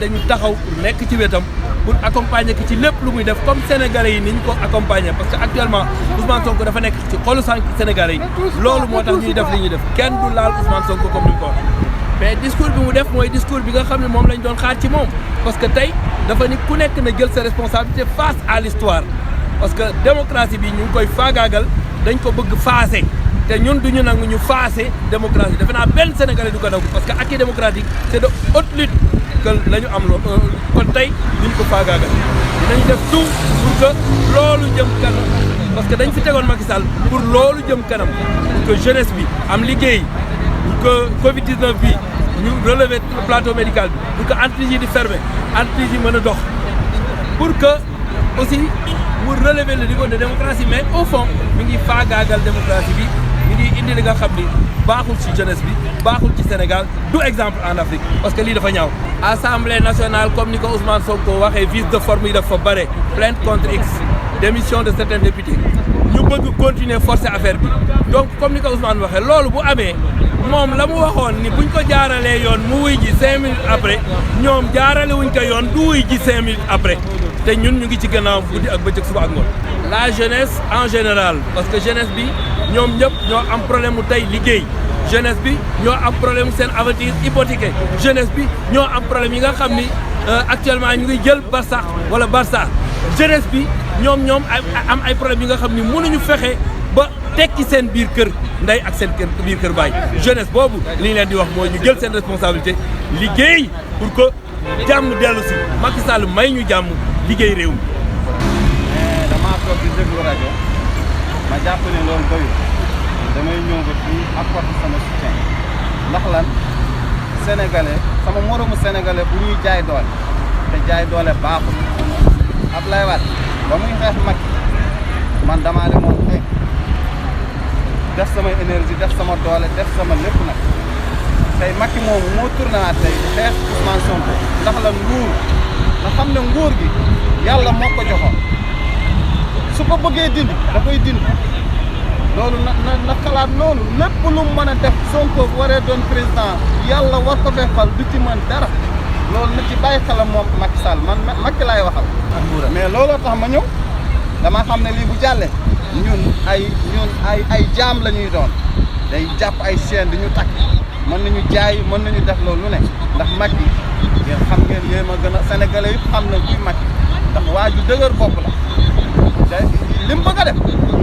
dañu taxaw pour nekk ci wetam pour accompagner ko ci lépp lu muy def comme sénégalais yi ni ñu ko accompagner parce que actuellement Ousmane Sonko dafa nekk ci xolu sénégalais yi loolu moo tax ñuy def li ñuy def kenn du laal Ousmane Sonko comme ni mu ko wax mais discours bi mu def mooy discours bi nga xam ne moom lañ doon xaar ci moom parce que tey dafa ni ku nekk na jël sa responsabilité face à l'histoire parce que démocratie bi ñu ngi koy faagaagal dañ ko bëgg faase te ñun duñu nangu ñu faase démocratie defe naa benn sénégalais du ko nangu parce que acquis démocratique c'est de haute lutte que la ñu am loolu kon tey duñ ko faagaagal dinañ def tout pour que loolu jëm kanam parce que dañ fi tegoon Macky Sall pour loolu jëm kanam pour que jeunesse bi am liggéey pour que Covid 19 bi ñu relever le plateau médical bi pour que entreprise yi di fermer entreprise yi mën a dox pour que aussi mu relever le niveau de démocratie mais au fond mi ngi faagaagal démocratie bi mi ngi indi li nga xam ni baaxul ci jeunesse bi baaxul ci Sénégal du exemple en Afrique parce que lii dafa ñaaw. Assemblée nationale comme ni ko Ousmane Sonko waxee vice de forme yi dafa bare plainte contre X démission de certains députés ñu bëgg continuer forcer affaire bi donc comme ni ko Ousmane waxee loolu bu amee moom la mu waxoon ni buñ ko jaaralee yoon mu wuy ji 5 minutes après ñoom jaarale wuñ ko yoon du wuy ji 5 minutes après te ñun ñu ngi ci gannaaw guddi ak bëccëg suba ak ngoon. La jeunesse en général parce que jeunesse bi ñoom ñëpp ñoo am problème mu tey liggéey jeunesse bi ñoo am problème mu seen avenir hypothéqué jeunesse bi ñoo am problème yi nga xam ni actuellement ñu ngi jël Barça wala Barça jeunesse bi ñoom am ay problème yi nga xam ni mënuñu fexe ba tekki seen biir kër ndey ak seen biir kër baay jeunesse boobu li ñu leen di wax mooy ñu jël seen responsabilité liggéey pour que jàmm dellu si Macky Sall may ñu jàmm liggéey réew mi. damaa toog di déglu rajo ma jàpp ne loolu doyul damay ñëw ba fii apporter sama soutien ndax lan sénégalais sama moromu sénégalais bu ñuy jaay doole te jaay doole baaxul Ablaye Wade ba muy xeex Macky man damaa demoon xeex def sama énergie def sama doole def sama lépp nag tey Macky moomu moo tourné waat tey xeex Ousmane Sonko ndax la nguur nga xam ne nguur gi yàlla moo ko joxoon su ko bëggee dindi da koy dindi loolu na xalaat loolu lépp lu mën a def Sonko bu waree doon président yàlla war ko fee fal du ci mën dara loolu na ci bàyyi xelam moom Macky Sall man Macky laay waxal mais looloo tax ma ñëw dama xam ne lii bu jàllee ñun ay jaam la ñuy doon day jàpp ay chaîne di ñu takk mën nañu jaay mën nañu def loolu lu ne ndax Macky ngeen xam ngeen yéen a gën a sénégalais yëpp xam na kuy Macky ndax waa ju dëgër bopp la te li mu bëgg a def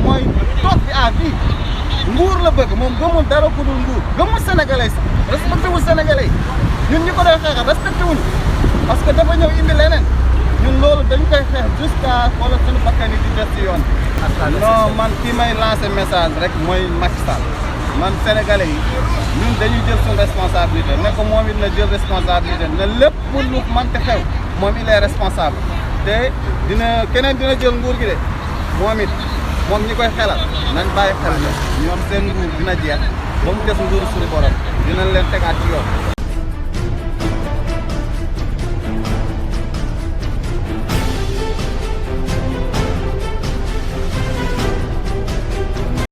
mooy toog fi à vie nguur la bëgg moom gëmul dara ku dul nguur gëmul sénégalais sax respecté wul sénégalais yi ñun ñi ko doon xeexal respecté wuñu parce que dafa ñëw indi leneen ñun loolu dañ koy xeex jusqu'à xoolal suñu bakkan yi di def ci yoon non man ki may lancer message rek mooy Macky Sall man sénégalais yi ñun dañuy jël suñu responsabilité ne ko moom it na jël responsabilité ne lépp lu mënti xew moom il est responsable te keneen dina jël nguur gi de moom ñi koy xelal nañ bàyyi xel ne ñoom seen nguur dina jeex ba mu des nguuru suñu borom dinañ leen tegaat ci yoon